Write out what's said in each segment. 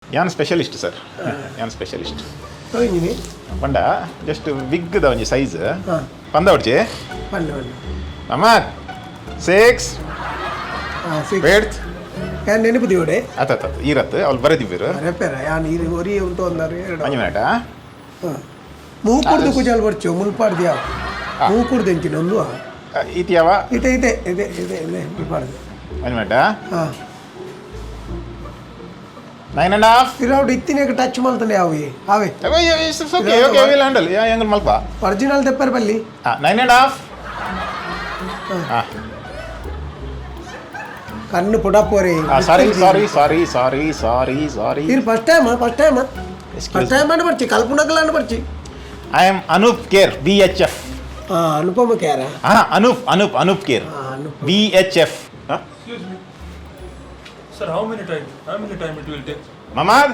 ಯಾನ್ specialist sir, ಯಾನ್ specialist. ತೊಂಜಿನಿ. ಪಂಡ ಜಸ್ಟ್ ವಿಗ್ದ ಒಂಜಿ ಸೈಜ್. ಪಂದ ಹೊಡ್ಚಿ. ಪಲ್ಲೆ ಪಲ್ಲೆ. ಅಮ್ಮ, ಸಿಕ್ಸ್. ಹಾಂ, ಸಿಕ್ಸ್. ವೇಡ್ತ್. ಯಾನ್ ನೆನಪು ದಿವಡೆ. ಆತ ಆತ, ಈರತ್ತು ಅವ್ಳು ಬರೆದಿವ್ರು. ರೆಪೇರ ಯಾನ್ ಇರು ಒರಿ ಉಂಟು ಒಂದಾರು ಎರಡು. ಒಂಜಿ ಮಿನಿಟ್. ಹಾಂ, ಮೂಕುಡ್ದು ಕುಜಾಲ್ ಬರ್ಚು ಮುಲ್ಪಾಡ್ದು ಯಾವ ಮೂಕುಡ್ದು ಎಂಚಿನ ಒಂದು. ಇತಿ ಯಾವ? ಇದೆ ಇದೆ ಇದೆ ಇದೆ ಇದೆ, ಮುಲ್ಪಾಡ್ದು. ಒಂಜಿ ಮಿನಿಟ್. ಹಾಂ. 9.5. ಇರೋಡು ಇತ್ತಿನ ಟಚ್ ಮಲ್ತಾನೆ ಯಾವೆ ಆವೆ. ಓಕೆ ಓಕೆ, will handle ಹೆಂಗ್ ಮಲ್ಪ. ಒರಿಜಿನಲ್ ತೆಪ್ಪರ್ ಬಲ್ಲಿ. ಹಾಂ, 9.5. ಹಾಂ. ಕಣ್ಣು ಪುಡಪೋರೆ. Sorry sorry sorry sorry sorry sorry. ಇದು first time, first time, first time అంటే ಬರ್ಚಿ ಕಲ್ಪನಕಲ್ ಬರ್ಚಿ. I am Anoop Kher, BHF. ಹಾಂ, ಅನುಪಮ ಕೇರ. ಹಾಂ, ಅನೂಪ್ ಅನೂಪ್ ಅನೂಪ್ ಕೇರ್. ಹಾಂ, Anoop. BHF. Excuse me. Sir, how many time? How many time it will take? ಮಮಾದ್.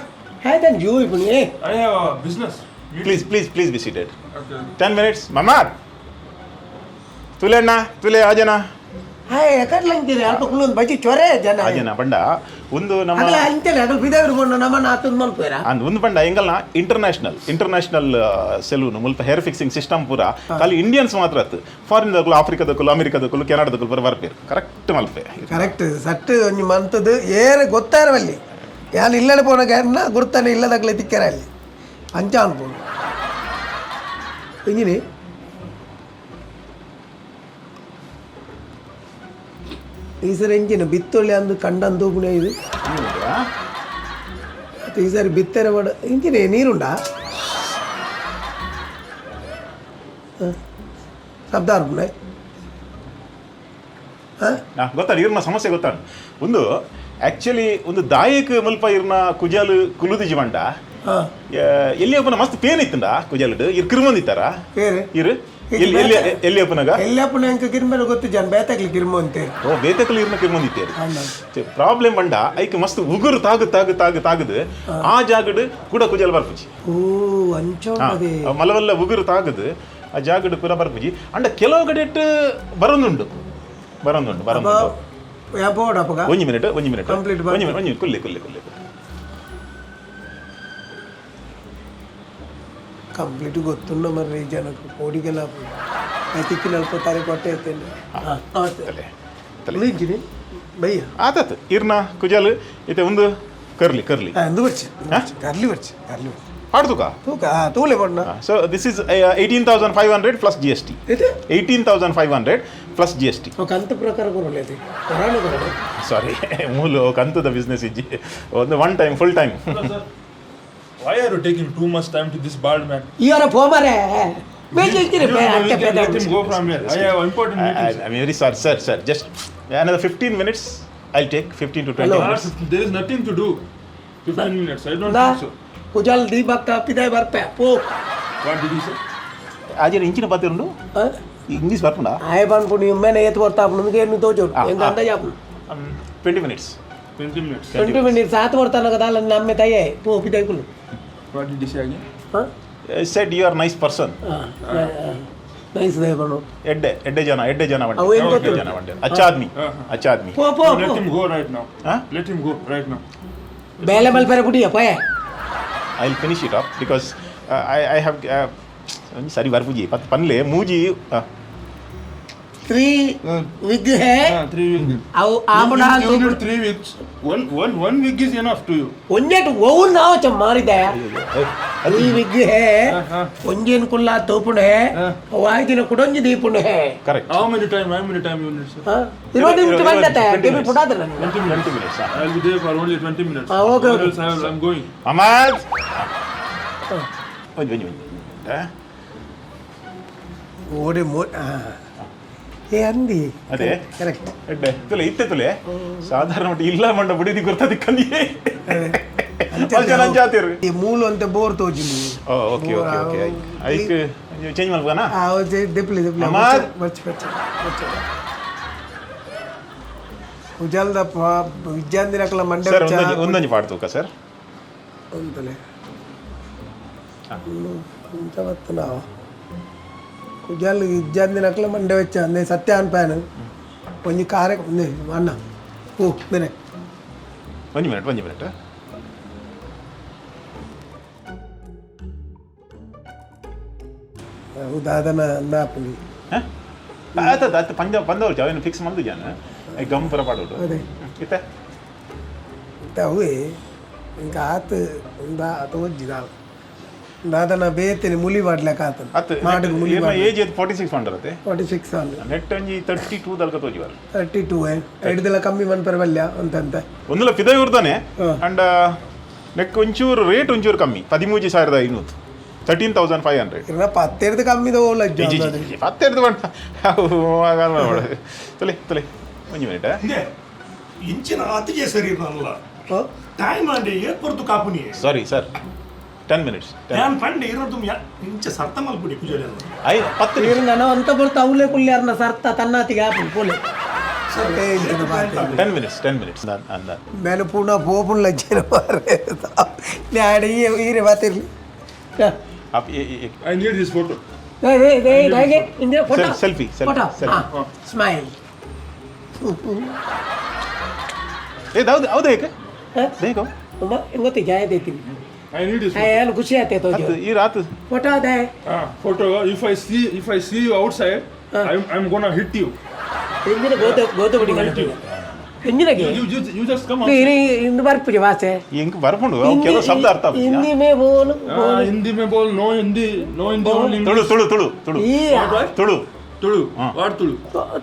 ಆಯ್ತಾನೆ ಜೂ ఇప్పుడు. I have a business meeting. Please please please be seated. Okay. 10 minutes ಮಮಾದ್. ತುಲೆ ಅಣ್ಣ, ತುಲೆ ಆಜನ. Hi, ಎಕಡ್ಲ ಅಂತೀರಿ? ಅಲ್ಪ ಕುಲ್ಲೊಂದು ಬಜ್ಜಿ ಚೊರೆ ಜನ. ಆಜನ ಬಂಡ ಒಂದು ನಮ್ಮ ಅಗಲ ಅಂತೇನೆ ಅಗಲ ಬಿದಾವಿರು ಕೊಂಡು ನಮ್ಮನ್ನ ಆತಂದು ಮಲ್ಪೇರ. ಅಂದ್ ಒಂದು ಬಂಡ ಎಂಗಲ್ನ ಇಂಟರ್ನ್ಯಾಷನಲ್ ಇಂಟರ್ನ್ಯಾಷನಲ್ ಸೆಲೂನ್. ಮುಲ್ಪ ಹೇರ್ ಫಿಕ್ಸಿಂಗ್ ಸಿಸ್ಟಮ್ ಪೂರ ಖಾಲಿ ಇಂಡಿಯನ್ಸ್ ಮಾತ್ರ ಅತ್ತು, ಫಾರಿನ್ ದಕುಲು, ಆಫ್ರಿಕಾದಕುಲು, ಅಮೆರಿಕಾದಕುಲು, ಕೆನಡಾದಕುಲು ಪೂರ ಬರ್ಪೇರು. ಕರೆಕ್ಟ್ ಮಲ್ಪೆ. ಕರೆಕ್ಟ್ ಸಟ್ ಒಂಜಿ ಮಂತದ್ದು ಏರೆ ಗೊತ್ತಾರವಲ್ಲಿ ಯಾನ್ ಇಲ್ಲಡೆ ಪೋನ ಕಾರಣ ಗುರ್ತಾನೆ ಇಲ್ಲದಾಗಲೇ ತಿಕ್ಕರ ಅಲ್ಲಿ ಅಂಚ ಅನ್ಬೋದು ಇಂಜಿನಿ. ಈ ಸರಿ ಎಂಚಿನ ಬಿತ್ತೊಳ್ಳಿ ಅಂದು ಕಂಡಂದು ಪುಣೆ ಇದು. ಮತ್ತೆ ಈ ಸಾರಿ ಬಿತ್ತೆರೆ ಮಾಡ ಇಂಚಿನ ನೀರುಂಡಾ? ಹ? ಶಬ್ದ ಅರ್ಪುಣೆ ಹಾಂ. ಗೊತ್ತಾಡ ಇರ್ನ ಸಮಸ್ಯೆ ಗೊತ್ತಾಡ. ಒಂದು ಆಕ್ಚುಲಿ ಒಂದು ದಾಯಕ್ ಮುಲ್ಪ ಇರ್ನ ಕುಜಾಲು ಕುಲುದಿಜಿ ಬಂಡ. ಹಾಂ. ಎಲ್ಲಿ ಒಪ್ಪನ ಮಸ್ತ್ ಪೇನ್ ಇತ್ತಂಡ ಕುಜಾಲುಡ್. ಇರ್ ಕಿರುಮಂದಿತ್ತಾರ? ಬೇರೆ. ಇರು ಎಲ್ಲಿ ಎಲ್ಲಿ ಎಲ್ಲಿ ಒಪ್ಪನಾಗ? ಎಲ್ಲಪ್ಪನ ಎಂಕ ಕಿರ್ಮೆಲ ಗೊತ್ತು ಜನ ಬೇತಾಗ್ಲಿ ಕಿರ್ಮು ಅಂತೆ. ಓ, ಬೇತಕಲು ಇರ್ನ ಕಿರುಮಂದಿತ್ತೇರು. ಅಲ್ಲ. ಪ್ರಾಬ್ಲಮ್ ಬಂಡ ಐಕ್ ಮಸ್ತ್ ಉಗುರು ತಾಗು ತಾಗು ತಾಗು ತಾಗದು ಆ ಜಾಗಡ್ ಕೂಡ ಕುಜಾಲ್ ಬರ್ಪುಜಿ. ಓ, ಅಂಚೋಂಡದೆ. ಮಲವಲ್ಲ ಉಗುರು ತಾಗದು ಆ ಜಾಗಡ್ ಪೂರ ಬರ್ಪುಜಿ. ಅಂಡ ಕೆಲವು ಕಡೆ ಬರೊಂದುಂಡು ಬರೊಂದುಂಡು ಬರೊಂದುಂಡು. ಯಾ ಬೋರ್ಡ್ ಅಪ್ಪಗ. ಒಂಜಿ ಮಿನಿಟ್, ಒಂಜಿ ಮಿನಿಟ್. Complete. ಒಂಜಿ ಮಿನಿಟ್, ಒಂಜಿ ಮಿನಿಟ್. ಕುಲ್ಲೆ ಕುಲ್ಲೆ ಕುಲ್ಲೆ. ಕಂಪ್ಲೀಟ್ ಗೊತ್ತುಂಡ ಮರ್ರೆ ಈ ಜನಕ್ಕೆ ಕೋಡಿಗೆಲ್ಲ ತಿಕ್ಕಿನ ಅಲ್ಪ ತಾರೆ ಕೊಟ್ಟೆ ಇರ್ತೇನೆ. ಹಾಂ. ತಲೆ ತಲೆ. ಇಂಚಿನಿ ಬಯ್ಯ. ಆತಾತ್ ಇರ್ನ ಕುಜಾಲ್ ಇತ್ತೆ ಒಂದು ಕರ್ಲಿ ಕರ್ಲಿ. ಹಾಂ, ಎಂದು ಬರ್ಚಿ ಕರ್ಲಿ ಬರ್ಚಿ ಕರ್ಲಿ ಬರ್ಚಿ. ಆಡ್ತುಕ. ತೂಕ ತೂಲೆ ಬಣ್ಣ. So this is 18,500 plus GST. ಇದು. 18,500 plus GST. ಕಂತು ಪ್ರಕಾರ ಕೊರೊಳ್ಳೆ ಕೊರಾಣ ಕೊರೊಡೆ. ಸಾರಿ, ಮೂಲು ಕಂತದ ಬಿಸ್ನೆಸ್ ಇಜ್ಜಿ. ಒಂದು one time full time. Hello, sir. Why are you taking too much time to this bald man? ಇವರ ಪೋಮರೆ ಬೇಜಿರ್ತೀರಿ. You know, we can let him go from here. I have important meetings. I very sorry sir, sir, just another 15 minutes. I'll take 15 to 20 Hello. minutes. There is nothing to do. 15 minutes. I don't think so. ಕುಜಾಲ್ Deepak ಪಿದಾಯ್ ಬರ್ಪೆ ಪೋ. What did you say? ಆಜೆ ಇಂಚಿನ ಪಾತಿರುಂಡು. English ಬರ್ಪುಂಡಾ? ಆಯ್ ಪನ್ಪುಂಡು ಇಮ್ಮೆನೆ ಏತ್ ಬರ್ತಾ ಆಪುಂಡು ಏನು ತೋಜೋಡು ಎಂಕ ಅಂದಾಜ್ ಆಪುಂಡು. 20 minutes. 20 minutes. 20 minutes ಆತ್ ಬರ್ತಾನಗ ದಾಲ ನಮ್ಮೆ ತಯ್ಯೆ ಪೋ ಪಿದಾಯ್ ಕುಲು. What did you say again? ಹಾಂ. Said you are nice person. Nice they ಬಣ್ಣು. ಎಡ್ಡೆ ಎಡ್ಡೆ ಜನ, ಎಡ್ಡೆ ಜನ ವಂಡೆ. ಅವು ಏನ್ ಗೊತ್ತು? ಎಡ್ಡೆ ಜನ ವಂಡೆ, ಅಚ್ಚಾ ಆದ್ಮಿ. ಅಚ್ಚಾ ಆದ್ಮಿ. ಪೋ ಪೋ. Let ಪೋ. him go right now. Huh? Let him go right now. ಬೇಲೆ ಮಲ್ಪೆರೆ ಪುಡಿಯ ಪೋಯೆ. I will finish it up because I have ಒಂಜಿ ಸರಿ ಬರ್ಪುಜಿ ಪತ್ ಪನ್ಲೆ ಮೂಜಿ. ತ್ರೀ ವಿಗ್ ಹೇ. Ah, 3 weeks. ಅವು ಆಮಣ. You need 3 weeks. One week is enough to you. ಒಂಜೆಟ್ ಒವು ನಾವು ಮಾರಿದೆ ತ್ರೀ ವಿಗ್ ಹೇ. ಹಾ. ಒಂಜೇನ್ ಕುಲ್ಲ ತೋಪುಂಡು ಹೇ. ವಾಯ್ದಿನ ಕುಡೊಂಜಿ ದೀಪುಂಡು ಹೇ. Correct. How many time? How many time you need, sir? ಇರುವತ್ತು ನಿಮಿಷ ಬಂದತ್ತೆ. 20 TV minutes. ಪುಡಾದ ನಾನು. 20 minutes. 20 minutes. I will be there for only 20 minutes. Ah, okay, Or okay. else I'm going. ಅಮಾದ್, ಒಂಜಿ ಒಂಜಿ ಒಂಜಿ. ಓಡಿ ಮೋ ಏ ಅಂದಿ. ಅದೇ. ಕರೆಕ್ಟ್. ಎಡ್ಡೆ ತುಲೆ ಇತ್ತೆ ತುಲೆ ಸಾಧಾರಣ ಮಟ್ಟ ಇಲ್ಲ ಮಂಡ ಬುಡಿದಿ ಗುರ್ತದಿಕ್ಕಂದಿಯೇ ಜನ ಅಂಚಾತಿರು. ಈ ಮೂಲು ಅಂತ ಬೋರ್ ತೋಜಿನಿ. ಓ ಓಕೆ ಓಕೆ ಓಕೆ, ಐಕ್ ಚೇಂಜ್ ಮಲ್ಪನಾ? ದೆಪ್ಲಿ ದೆಪ್ಲಿ. ಅಮಾದ್. ಬಚ್ಚ ಬಚ್ಚ ಬಚ್ಚ ಉಜಲ್ದ ವಿದ್ಯಾಂದಿನಕಲ ಮಂಡೆ. ಸರ್, ಒಂದೊಂಜಿ ಒಂದೊಂಜಿ ಪಾಡ್ ತೂಕ ಸರ್. ಅಂತಲೇ ಇಂಚ ಬತ್ತು ನಾವು ಕುಜಲ್ ಇಜ್ಜಂದಿನಕ್ಲ ಮಂಡೆ വെച്ച ಅಂದೆ ಸತ್ಯ ಅನ್ಪಾಯನ ಒಂಜಿ ಕಾರೆ ಒಂದೆ ಅಣ್ಣ ಓ ಬೇರೆ. ಒಂಜಿ ಮಿನಿಟ್, ಒಂಜಿ ಮಿನಿಟ್. ಹೌದಾದನ ಅಂದಾಪುನಿ. ಆತ ಆತ ಪಂಜ ಪಂದವ್ರು ಅವೇನು ಫಿಕ್ಸ್ ಮಂದು ಜಾನ ಗಮ್ ಪುರ ಪಾಡೋಡು. ಅದೇ. ಇತ್ತೆ. ಇತ್ತೆ ಅವೇ ಇಂಕ ಆತ್ ಉಂದಾ ತೋಜ್ಜಿ ದಾಲ ದಾದನ ಬೇತೆನೆ ಮುಲಿ ಪಾಡ್ಲೆಕ ಆತನ. ಅತ್. ಮಾಡು ಮುಲಿ. ಏಜ್ 46 ಪಂಡರತೆ. 46 ಆಂಡ್. ನೆಟ್ ಒಂಜಿ 32 ದಲ್ಕ ತೋಜಿವರ್. 32 ಐಡ್ದೆಲ್ಲ ಕಮ್ಮಿ ಮನ್ಪೆರೆ ಬಲ್ಯ ಅಂತಂತ. ಒಂದುಲ ಫಿದೈ ಉರ್ದಾನೆ. ಹಾ. ಅಂಡ್ ನೆಕ್ ಒಂಚೂರು ರೇಟ್ ಒಂಚೂರು ಕಮ್ಮಿ, 13,500, 13,500. ಇರ್ನ ಪತ್ತೆರ್ದು ಕಮ್ಮಿದ ಓಲ. ಪತ್ತೆರ್ದು ಬಂಟ ತುಲೆ ತುಲೆ ಒಂಜಿ ಮಿನಿಟ್. ಇಂದೆ ಇಂಚಿನ ಅತಿಗೆ ಸರಿ ಇರ್ನಲ್ಲ ಟೈಮ್ ಅಂಡೆ ಏತ್ ಪೊರ್ತು ಕಾಪುನಿ. Sorry sir, 10 minutes. ಯಾನ್ ಪಂಡೆ ಇರ್ನ ತುಮ್ ಇಂಚ ಸರ್ತ ಮಲ್ಪುಡಿ ಪೂಜಾರಿ. I 10 ನಿಮಿಷ. ಇರ್ನ ಅಂತ ಬರ್ತ ಅವಲೇ ಕುಲ್ಯಾರ್ನ ಸರ್ತ ತನ್ನಾತಿಗೆ ಆಪುಂಡು ಪೋಲೆ. 10 ಮಿನಿಟ್ಸ್, 10 ಮಿನಿಟ್ಸ್ ಅಂದ. ಮೇಲ ಪೂರ್ಣ ಪೋಪುಂಡು ಲಜ್ಜೆನ ಮಾರ್ರೆ. ಆಡೆ ಈರೆ ಮಾತಿರ್ಲಿ. Up I need this photo. Selfie, selfie, selfie. Smile. ಏ ಹೌದು ಹೌದು, ಏಕೆ ಬೇಗ. ಗೊತ್ತಿ ಜಾಯದೈತಿ. I need this. ಏನು ಖುಷಿ ಆಯ್ತು. ಹತ್ತು ಈ ರಾತ್. ಫೋಟೋ ಅದೇ. Ah, photo. If I see you outside, I'm gonna hit you. ಎಂಜಿನ ಗೋತ ಗೋತ ಬಿಡಿ ಎಂಜಿನಗೆ. You just come outside. ಇಂದು ಬರ್ಪುಜಿ ಭಾಷೆ. ಇಂಕ್ ಬರ್ಪುಂಡು ಅವು ಕೆಲವು ಶಬ್ದ ಅರ್ಥ ಆಪುಜಿ. Hindi May ಬೋಲು. Ah, Hindi mein bol, no Hindi, no Hindi, only Tulu. English. Tulu Tulu Tulu. ಈ What? Tulu. Tulu. What Tulu?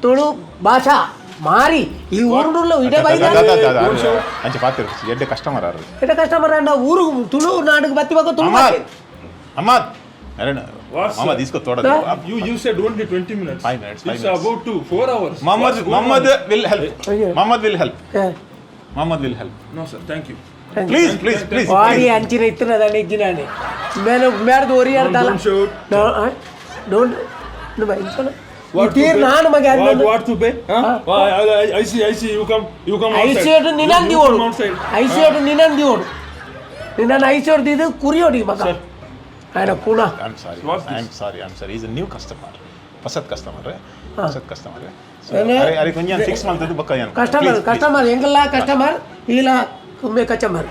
Tulu ಭಾಷಾ ಮಾರಿ ಈ ಊರುಡುಲ್ಲ ಇಡ ಬೈದ. ಅಂಚೆ ಪಾತ್ರ ಎಡ್ಡೆ ಕಸ್ಟಮರ್ ಆರು. ಇಡ ಕಸ್ಟಮರ್ ಅಂಡ ಊರು ತುಳು ನಾಡುಗೆ ಬತ್ತಿ ಬಕ್ಕ ತುಳು ಅಹಮದ್ ಭಾಷೆ. ಅಹಮದ್ ಅರೆ What, ಮಾಮ sir? తీసుకో తోడ. You said only 20 minutes. 5 minutes, 5 It's minutes. about to 4 hours. Mohammed. What's going Mohammed on? Will help. ಅಯ್ಯೋ. Mohammed will help. Ha. Mohammed will help. No, sir. Thank you. Please, please, please. ವಾಡಿ ಅಂಚಿನ ಇತ್ತಿನದಾನೆ ಇಜ್ಜಿನಾನೆ ಮೇಲೆ ಮೇಡ್ದು ಒರಿ Don't, don't shoot. Don't. What to Tir pay? ನಾನು ಮಗ. What to pay? Huh? Why, I see, I see. You come, you come outside. ಐಸೇಡು You ನಿನ್ನಂದಿ come ಓಡು. outside. ಐಸೇಡು ನಿನ್ನಂದಿ ಓಡು ನಿನ್ನ ಐಸೇಡು ಇದು ಕುರಿಯೋಡಿ ಮಗ Sir. ఆయన ಪುಣ. I'm sorry. What's this? I'm sorry, I'm sorry, is new customer, ಹೊಸತ್ customer, ಹೊಸತ್ customer. ಏನೇ? ಅರೆ ಅರೆ ಕೊಂಚ ಫಿಕ್ಸ್ ಮಾಡ್ತದ್ದು ಬಕ್ಕ ಏನು. ಕಸ್ಟಮರ್ ಕಸ್ಟಮರ್ ಎಂಗಲ್ಲ ಕಸ್ಟಮರ್ ಇಲ್ಲ ಕುಮ್ಮೆ ಕಚಮರ್.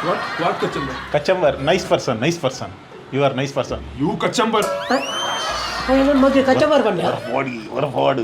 What? What kachambar? Kachambar, nice person, nice person, you are nice person. You kachambar. ಮಗ್ಗೆ ಕಚಮರ್ ಬಂಡ. ಬಾಡಿ ಹೊರ ಬಾಡು.